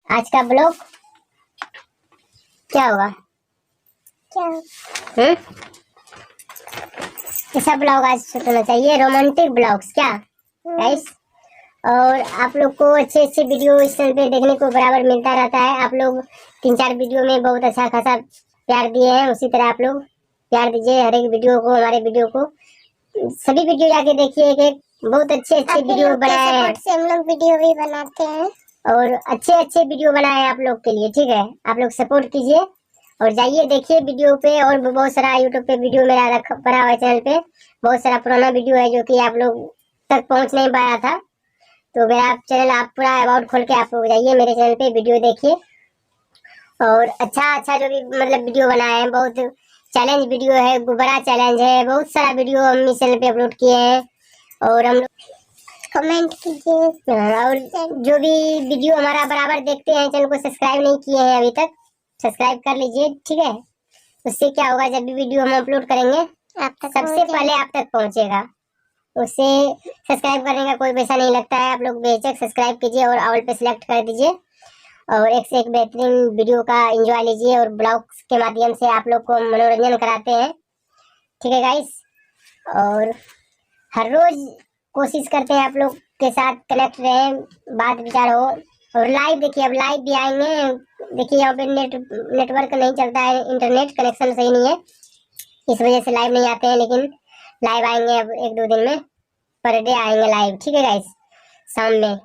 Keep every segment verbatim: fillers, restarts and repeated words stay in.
आज का ब्लॉग क्या होगा? क्या? हम्म? ऐसा ब्लॉग आज शूट होना चाहिए, रोमांटिक ब्लॉग्स क्या, हम्म। गाइस? और आप लोग को अच्छे अच्छे वीडियो इस चैनल पे देखने को बराबर मिलता रहता है। आप लोग तीन चार वीडियो में बहुत अच्छा खासा प्यार दिए हैं, उसी तरह आप लोग प्यार दीजिए हर एक वीडियो को, हमारे वीडियो को। सभी वीडियो जाके देखिए, एक एक बहुत अच्छे अच्छे आप वीडियो लोग के बनाए हैं। सपोर्ट से हम लोग वीडियो भी बनाते हैं। और अच्छे अच्छे वीडियो बनाए हैं आप लोग के लिए, ठीक है? आप लोग सपोर्ट कीजिए और जाइए देखिए वीडियो पे, और भी बहुत सारा YouTube पे वीडियो मेरा रख पड़ा हुआ है चैनल पे, बहुत सारा पुराना वीडियो है जो कि आप लोग तक पहुंच नहीं पाया था। तो मेरा चैनल आप पूरा अबाउट खोल के आप लोग जाइए मेरे चैनल पे, वीडियो देखिए। और अच्छा अच्छा जो भी मतलब वीडियो बनाए हैं, बहुत चैलेंज वीडियो है, बड़ा चैलेंज है, बहुत सारा वीडियो हम इस चैनल पे अपलोड किए हैं। और हम लोग कमेंट कीजिए। हाँ, और जो भी वीडियो हमारा बराबर देखते हैं, चैनल को सब्सक्राइब नहीं किए हैं अभी तक, सब्सक्राइब कर लीजिए, ठीक है? उससे क्या होगा, जब भी वीडियो हम अपलोड करेंगे, आप तक सबसे पहुंचेगा। पहले आप तक पहुंचेगा। उससे सब्सक्राइब करने का कोई पैसा नहीं लगता है, आप लोग बेझिझक सब्सक्राइब कीजिए और ऑल पे सिलेक्ट कर दीजिए। और एक से एक बेहतरीन वीडियो का एंजॉय लीजिए और ब्लॉग्स के माध्यम से आप लोग को मनोरंजन कराते हैं, ठीक है गाइस? और हर रोज कोशिश करते हैं आप लोग के साथ कनेक्ट रहें, बात विचार हो। और लाइव देखिए, अब लाइव भी आएंगे। देखिए, यहाँ पे नेट, नेटवर्क नहीं चलता है, इंटरनेट कनेक्शन सही नहीं है, इस वजह से लाइव नहीं आते हैं, लेकिन लाइव आएंगे अब एक दो दिन में, पर डे आएंगे लाइव, ठीक है गाइस? शाम में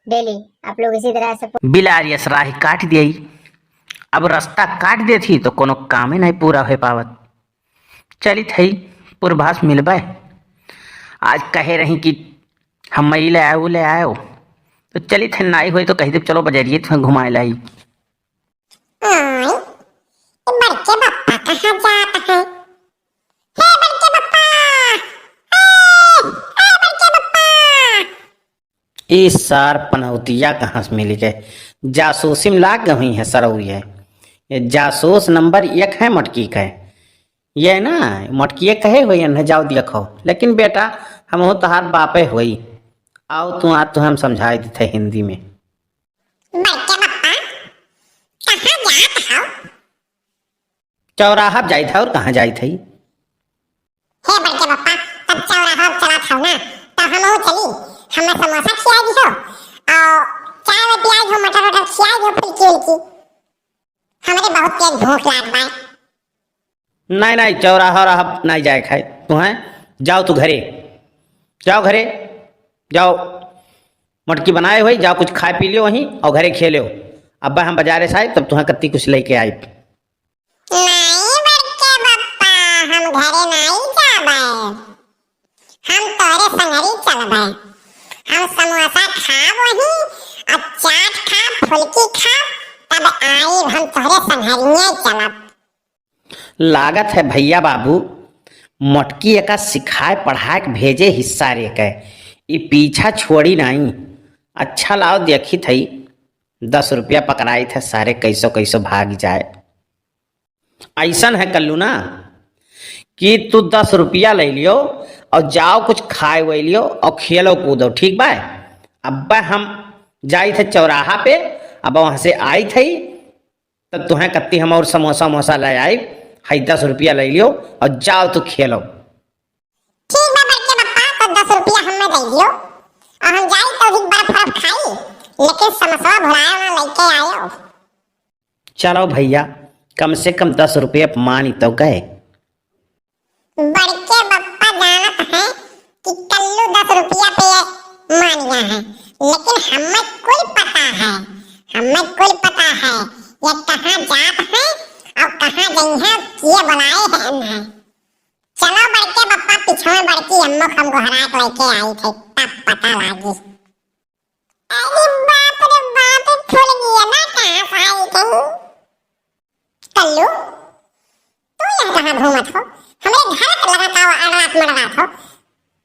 डेली आप लोग इसी तरह से बिलार यस राह काट दिया, अब रास्ता काट देती तो कोनो कामे नहीं पूरा हो पावत। चलित है, पूर्वास मिलबे। आज कहे रही कि हम ई ले आयो, ऊ ले आयो, तो चलित है, नाई होई तो कही देब, चलो बजरिए तो घुमाए लाई। आय, ये बड़के बप्पा कहाँ जात है? हे बड़के बप्पा, ए, ए बड़के बप्पा। ई सार पनौतिया कहाँ से मिल गए? जासूसी में लाग गई है सरऊ ये। ये जासूस नंबर एक है मटकी के। ये ना मटकिए कहे होई, इन्हें जाओ देखो। लेकिन बेटा, हमहू तोहार बापे होई। आओ तू, आज तो हम समझाई देते हिंदी में। बड़के बप्पा, कहाँ जात हो? चौराहा जाइत है, और कहाँ जाइत है? हे बड़के बप्पा, तब चौराहा चलत हौ ना, तब हमहू चली, हमें समोसा खियाई दिहो, और चाय में पियाई दिहो, मटर वटर खियाई दिहो, फुल्की उल्की। हमरे बहुत तेज भूख लाग बा। नहीं, नहीं, चौराहा, रहा नहीं जाए खाए। तू है, जाओ तू घरे, जाओ घरे, जाओ, मटकी बनाए हुई, जाओ कुछ खाए पी लियो वहीं और घरे खेलियो। अब हम बाजारे से आए, तब तुम्हें कत्ती कुछ लेके आई। नाई बड़के बप्पा, हम घरे नाई जाबे, हम तोरे संगरी चलबे। हम समोसा खाब वहीं, और चाट खाब, फुल्की खाब, तब आइब, हम तोरे संगरिये चलब। लागत है भैया बाबू, मोटकी एका सिखाए पढ़ाए के भेजे हिस्सा रे के, ई पीछा छोड़ी नाई। अच्छा लाओ देखी थई, दस रुपया पकड़ाई थे सारे, कैसो कैसो भाग जाए। ऐसन है कल्लू ना कि तू दस रुपया ले लियो और जाओ कुछ खाए हुए लियो और खेलो कूदो, ठीक बा? अब हम जाई थे चौराहा पे, अब वहाँ से आई थे तब तुहें कत्ती हम और समोसा वमोसा ले आई, हई दस रुपया ले लियो और जाओ तू खेलो। ठीक बा बड़के बप्पा, तो दस रुपया हमें दे दियो और हम जाई तो भी बर्फ बर्फ खाई, लेकिन समोसा भुलाए ना लेके आयो। चलो भैया, कम से कम दस रुपये मान तो गए। बड़के बप्पा जानत हैं कि कल्लू दस रुपया पे मान गया है, लेकिन हमें कुल पता है, हमें कुल पता है ये कहाँ जात हैं और कहाँ गई हैं, किए बुलाए हैं इन्हें। चलो बड़के बप्पा, पीछे में बड़की अम्मो हम गोहरात लेके आई थे, तब पता लागी। अरे बाप रे बाप, फूल गया ना, कहाँ से आई गई? कल्लू, तू यहाँ कहाँ घूमत हो? हमरे घर के लगा का अड़रात मड़रात हो।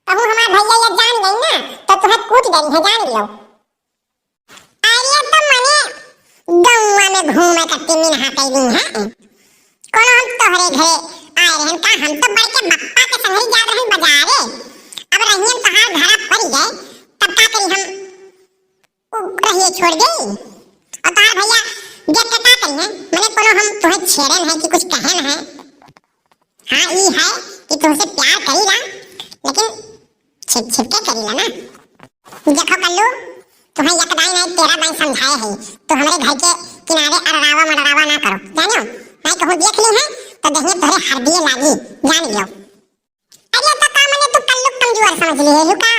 कहूँ हमार भैया ये जान गई ना, तो तुम्हें कूट देनी है, जान लियो। अरे तो मने गौवा में घूमे कत्ती मिनहा कैली है। कोनो हम तोहरे घरे आए रहन का, हम तो बड़के बप्पा के संगे जात रहन बाजारे। अब रहियन तोहार घरा पड़ गए, तब का करी हम उ रहिए छोड़ गई। और तोहार भैया हम तुहे छेड़न है कि कुछ कहन है। हाँ, ई है कि तुहसे प्यार करीला, लेकिन छिप छिप के करीला ना। देखो कल्लू, तुहे एक दाई नाहीं तेरह दाई समझाए है, तो हमरे घर के किनारे अड़रावा मड़रावा ना करो, जानो? नाहीं कहूँ देख ली है तो देहिए तोहरे हरदिए लागी, जान लियो। अरे तो का मने तू कल्लू कमजोर समझ लिए है का?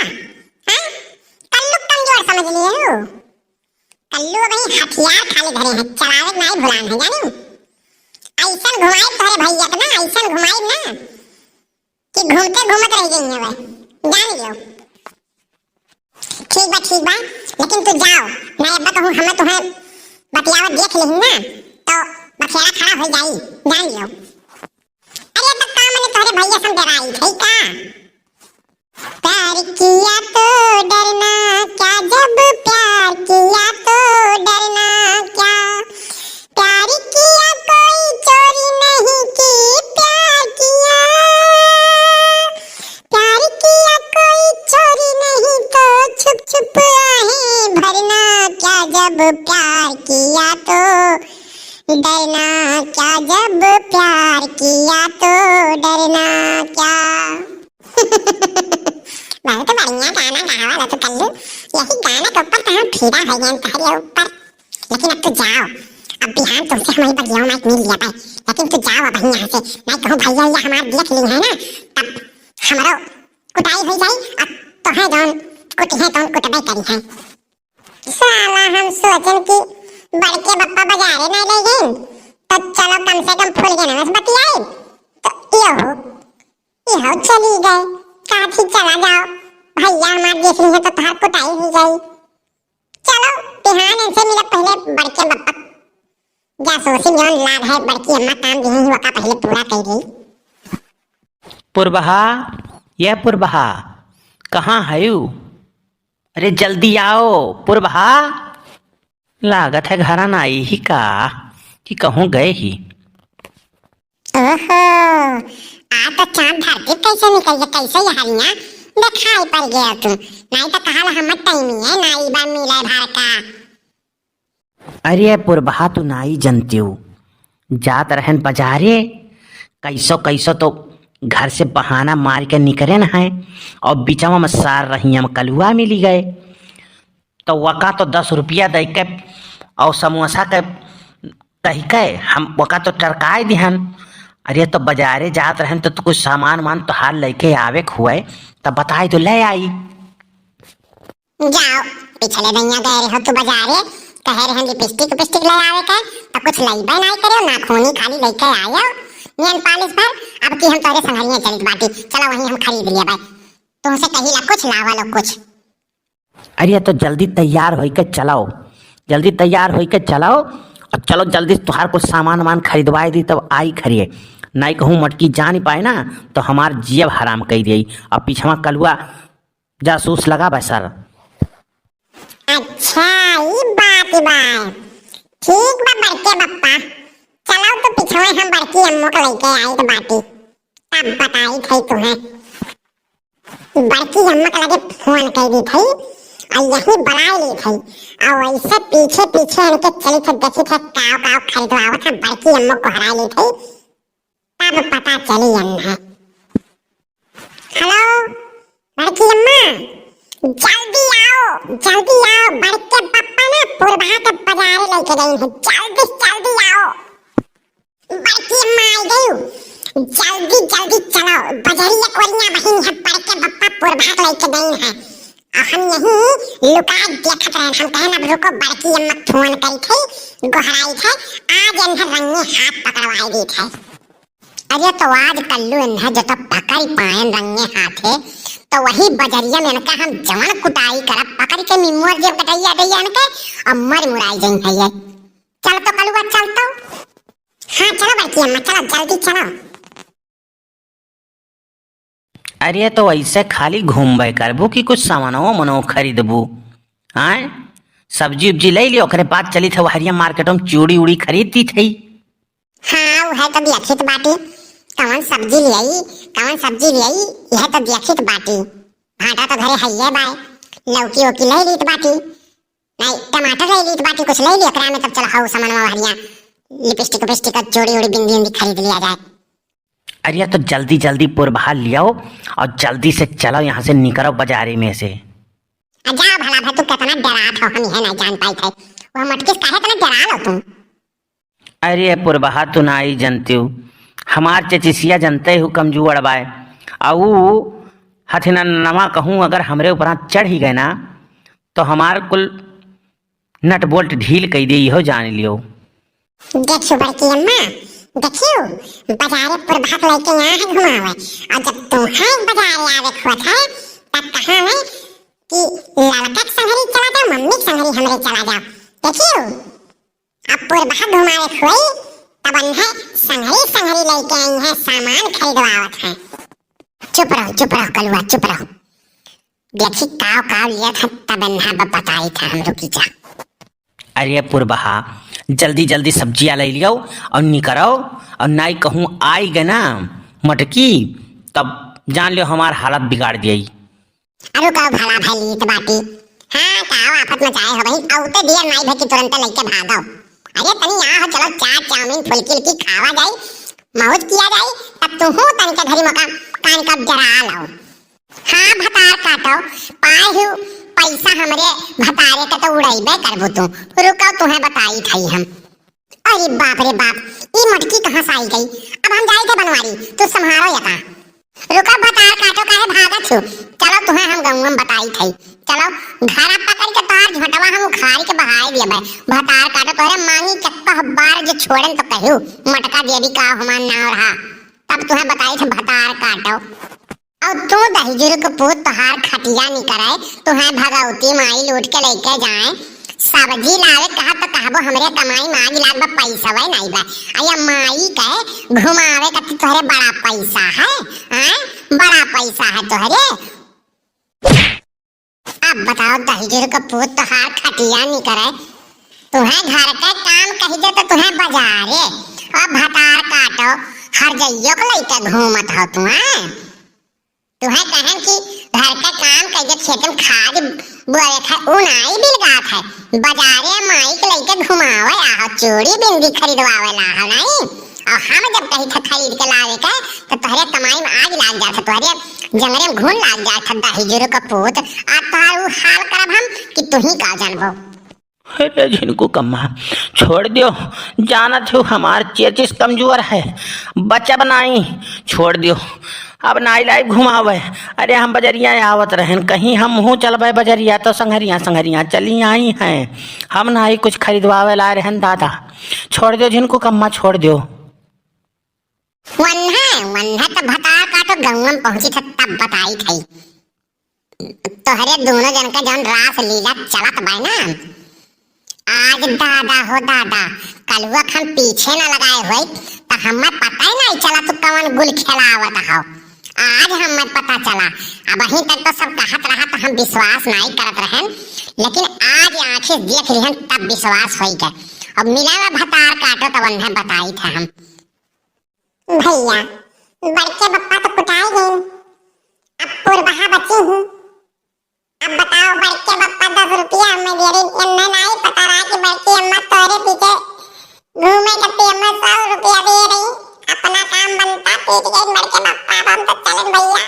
हाँ? कल्लू कमजोर समझ लिए हो? कल्लू अबहीं हथियार खाली धरे हैं, चलावे के नाहीं भुलान है, जानी? अइसन घुमाई तोहरे भैया के ना, अइसन घुमाई ना कि घूमते घूमत रह गई है वह, जान लियो। ठीक बा, ठीक बा, लेकिन तू जाओ, नाहीं अब कहूँ हम तुहे बतियावत देख लिही ना, तो बखेड़ा खड़ा हो जाई, जान लियो। अरे तो का मने तोहरे भैया से हम डराई थे का? प्यार किया तो डरना क्या, जब प्यार किया तो डरना क्या, प्यार किया कोई चोरी नहीं की, प्यार किया, प्यार किया कोई चोरी नहीं तो छुप छुप आहें भरना क्या, जब प्यार किया तो डरना क्या, जब प्यार किया तो डरना क्या। बहुत बढ़िया गाना गावा ला तू कल्लू। यही गाना के ऊपर तो हम फिदा हो गए तोहरे ऊपर। लेकिन अब तू जाओ, अब बिहान तुमसे हम वही बगिया में मिल लिया पाए। लेकिन तू जाओ अब यहाँ से, नाहीं कहूँ भैया, भैया हमार देख ली है ना, तब हमरो कुटाई हो जाई। अब तोहे जौन कुटिहे तौन कुटबे करी है। साला हम सोचन कि बड़के बप्पा बजारे ना ले गइन, तो चलो कम से कम फूल के नमस बतियाई। तो यो, यो चली गए, काथी चला जाओ, भैया हमार देख ली है तो तोहार कुटाई हो जाई। चलो बिहान इनसे मिले पहले बड़के बप्पा, जासूसी में जौन लाग है बड़की अम्मा काम दिहे ही वका पहले पूरा कर गई। पुरबहा, ये पुरबहा, कहाँ हयू? अरे जल्दी आओ पुरबहा। लागत है घरा ना आई ही का, कि कहूँ गए ही। ओहो, आ तो चांद धरती कैसे निकल गया, कैसे ये हरिया दिखाई पड़ गया तू। नाहीं तो कहा ला हम टाइम ही है ना, ई बा मिले भर का। अरे पुरबहा तू नाई जनतिउ, जात रहन बजारे, कैसो कैसो तो घर से बहाना मार के निकरेन है, और बिचवा में सार रहिया में कलुआ मिली गए, तो वका तो दस रुपया दे के और समोसा के कह के हम वका तो टरकाए दिहन। अरे तो बजारे जात रहन तो, तो कुछ सामान वामान तोहार लेके आवे के हुए, तब बताए तो ले आई। जाओ, पिछले दइया गए रहो तू बजारे, कहे रहे लिपस्टिक उपिस्टिक ले आवे के, तो कुछ लइबे नाई करे, नाखूनी खाली लेके आयो, नेल पालिश भर। अब की हम तोरे संघरिया चलित बाटी, चलो वहीं हम खरीद लिए भाई, तुमसे कही ला कुछ लावा लो कुछ। अरे तो जल्दी तैयार होई के चलाओ, जल्दी तैयार होई के चलाओ, और चलो जल्दी तोहार कुछ सामान वामान खरीदवाए दी तब आई खरिए, नाई कहूँ मटकी जान पाए ना तो हमार जियब हराम कर दिए। अब पिछवा कलुआ जासूस लगा बा सर। अच्छा, ई बात बा। ठीक बा बड़के बप्पा, चलो तो पिछवे हम बड़की अम्मो के लेके आई तो बाटी, तब बताई थई तुहे। बड़की अम्मा के लगे फोन कर दी थई और यही बुला ली थई, और वैसे पीछे पीछे इनके चली थे, देखी थे काव काव खरीदवावत है, बड़की अम्मो को हरा ली थई। तब पता चली अन्ना। हेलो, बड़की अम्मा, जल्दी आओ, जल्दी आओ, बड़के पप्पा ना पुरबहा के बजारे लेके गई हैं, जल्दी, जल्दी आओ। बड़की अम्मा आ गई, जल्दी, जल्दी चलो, बजरिया कोरिया बहिन है, बड़के पप्पा पुरबहा के लेके गई हैं। आ हम यहीं लुका देखत रहन, हम कहन अब रुको, बड़की अम्मा फोन करी थे, गोहराई थे, आज इन्हें रंगे हाथ पकड़वाई दी थे। अरे तो आज कल्लू इन्हें जो तो पकड़ पायन रंगे हाथे, तो वही बजरिया में इनका हम जवन कुटाई करब, पकड़ के मिमुअर जेब कटैया दैया इनके, अब मर मुराई जई है ये। चल तो कलुआ, चल तो। हाँ, चलो बड़की अम्मा, चलो, जल्दी चलो। अरे, तो ऐसे खाली घूमबे करबू कि कुछ सामानो मनो खरीदबू? आय, सब्जी उब्जी ले लियो, ओकरे बाद चली थे हरिया मार्केट में चूड़ी उड़ी खरीद दी थी। हाँ, वह तो देखित बाटी, कौन सब्जी ले आई, कौन सब्जी ले आई, यह तो देखित बाटी। भाटा तो घरे हइये बाय, लौकी ओकी ले लीत बाटी, नहीं, टमाटर ले लीत बाटी, कुछ ले ली, एकरा में तब चल हऊ सामानवा हरिया लिपस्टिक उपिस्टिक और चूड़ी उड़ी बिंदी उंदी खरीद लिया जाए। अरे यार, तो जल्दी जल्दी पुरबहा लियाओ और जल्दी से चलो यहाँ से, निकरो बाजारे में से। आ जाओ भला भाई, तू कितना डरात हो, हम यह नहीं जान पाई थे। वह मटकिस काहे इतना डरा लो तू? अरे पुरबहा, तू नाई जनतिउ, हमार चचिसिया जनते हु कमजोर बाय। आ ऊ हथिना नवा कहूँ अगर हमरे ऊपर चढ़ ही गए ना, तो हमार कुल नट बोल्ट ढील कई दे, इहो जान लियो। देखियो बड़की अम्मा, देखियो, बाजारे पुरबहा के लइके यहाँ है घुमावे, और जब तुम्हें बाजारे आवे के होत है, तब कहाँ है कि ललका के संगरी चला जाओ, मम्मी के संगरी हमरे चला जाओ। देखियो, अब पुरबहा घुमावे के होई, तब अन्हे संगरी संगरी लइके आई हैं, सामान खरीदवावत हैं। चुप रहो, चुप रहो कलुआ, चुप रहो। देखी काव काव लिया था, तब अन्हा ब-, बताई था हम, रुकी जा। अरे पुरबहा, जल्दी जल्दी सब्जिया ले लियो और निकरो, और नाई कहूँ आई गए ना मटकी, तब जान लियो हमार हालत बिगाड़ दियई। अरे का भला भलीत बाटी। हाँ, का आफत मचाए हो बहिन, औते दिया नाई भे कि तुरंत लइके भागो। अरे तनी यहाँ हो, चलो चाट चाउमीन फुल्की उल्की खावा जाई, मौज किया जाई, तब तुहू तन के घरी मौका कान का जरा लाओ। हाँ, भतार काटो, पाए हु पैसा हमरे भतारे के तो उड़ाइबे करबू तू। रुको, तुहें बताई थई हम। अरे बाप रे बाप, ई मटकी कहाँ से आई गई? अब हम जाई थे बनवारी, तू संभारो या का? रुको, भतार काटो, काहे भागत हो? चलो, तुहें हम गौवा में बताई थई। चलो, घर अब पकड़ के तोहार झोंटवा हम उखाड़ के बहाई दिए भाई। भतार काटो, तोहरे मांगी चक्का बार जो छोड़न तो कहू, मटका देवी का हमार नाव रहा। तब तुहें बताई थे भतार काटो। और तू दहिजुर के पूत, तोहार खटिया निकरे, तुहें भगवती माई लूट के लेके जाए। सब्जी लावे कहा तो कहबो, हमरे कमाई में आग लाग बा, पैसा वै नाई बा। अया माई के घुमावे का तो तोहरे बड़ा पैसा है, हैं? बड़ा पैसा है तोहरे। अब बताओ दहिजुर के पूत, तोहार खटिया निकरे, तुहें घर के काम कही दे तो तुहें बाजारे, और भतार काटो, हर जइयो के लइके घूमत हो तुहें। तुहें कहन कि घर के काम कइके खेत में खाद बोए थे, उ नाई बिलगात है। बाजारे माई के लइके घुमावे आहो, चूड़ी बिंदी खरीदवावे ला हो नाई। और हम जब कही थे खरीद के लावे के, तो तोहरे कमाई में आग लाग जात है, तोहरे जंगरे में घुन लाग जात है, दहिजुर का पूत। आ तोहर उ हाल करब हम कि तुही का जानबो। अरे झिनकू कम्मा, छोड़ दियो, जानत हो हमार चेचिस कमजोर है, बचब नाई, छोड़ दियो, अब नाई लाई घुमावे। अरे हम बजरिया आवत रहन, कहीं हम हूँ चलबे बजरिया तो संघरिया संघरिया चली आई हैं, हम नाई कुछ खरीदवावे ला रहन दादा, छोड़ दियो झिनकू कम्मा, छोड़ दियो। वन्हे, वन्हे तो भतार काटो गौवा में पहुँची थे तब बताई थई। तोहरे दोनों जन का जौन रास लीला चलत बा ना, आज दादा हो दादा, कलुआ के हम पीछे ना लगाए होई, त हमें पता ही नहीं चला तू कौन गुल खेलावत हो। आज हमें पता चला, अबहीं तक तो सब कहत रहा त हम विश्वास नहीं करत रहन, लेकिन आज आँखें देख लिहन तब विश्वास होई गए। अब मिला में भतार काटो तब उन्हें बताई थे हम। भैया, बड़के बप्पा तो कुटाए गए, अब पुरबहा बची हूँ। अब बताओ बड़के बप्पा दस रुपया हमें दे रही, इन्हें नहीं पता रहा कि बड़की अम्मा तोरे पीछे घूमे के पी अम्मा सौ रुपया दे रही, अपना काम बनता पीट गई बड़के बप्पा, अब हम तो चलन भैया।